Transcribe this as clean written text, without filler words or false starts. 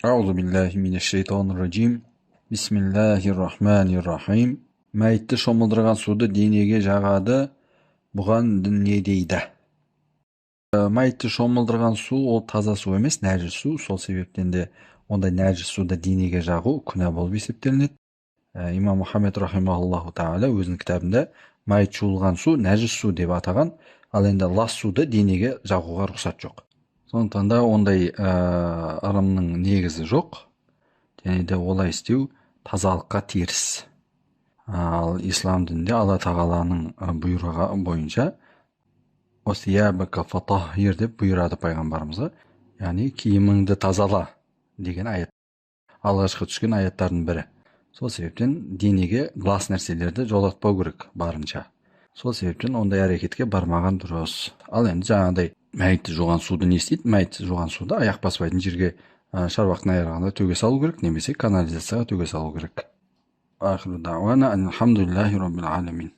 Аузу биллахи минаш-шайтанир-раджим. Бисмиллахир-рахманир-рахим. Мәйітті шомылдырған суды денеге жағады, бұған дін не дейді? Мәйітті шомылдырған су ол таза су емес, нәжіс су. Сол себептен де ондай нәжіс суды денеге жағу күнә болып есептелінеді. Имам Мұхаммед рахимахуллаху тағала өзінің кітабында мәйіт жуылған су нәжіс су деп атаған, ал енді лас суды денеге жағуға рұқсат жоқ. Сондықтан да ондай ырымның негізі жоқ, және де олай істеу тазалыққа теріс. Ал ислам дінінде Алла тағаланың бұйрығы бойынша деп бұйырады пайғамбарымызға, яғни киіміңді тазала деген аят алғашқы түскен аяттардың бірі. Сол себептен денеге лас нәрселерді жолатпау керек барынша. Сол себептен ондай әрекетке бармаған дұрыс. Ал енді жаңағыдай мәйітті жуған суды не істейді? Мәйітті жуған суды аяқ баспайтын жерге, шарбақтың аяғына төге салу керек немесе канализацияға төге салу керек. Ахиру дауана альхамдулиллахи роббил аламин.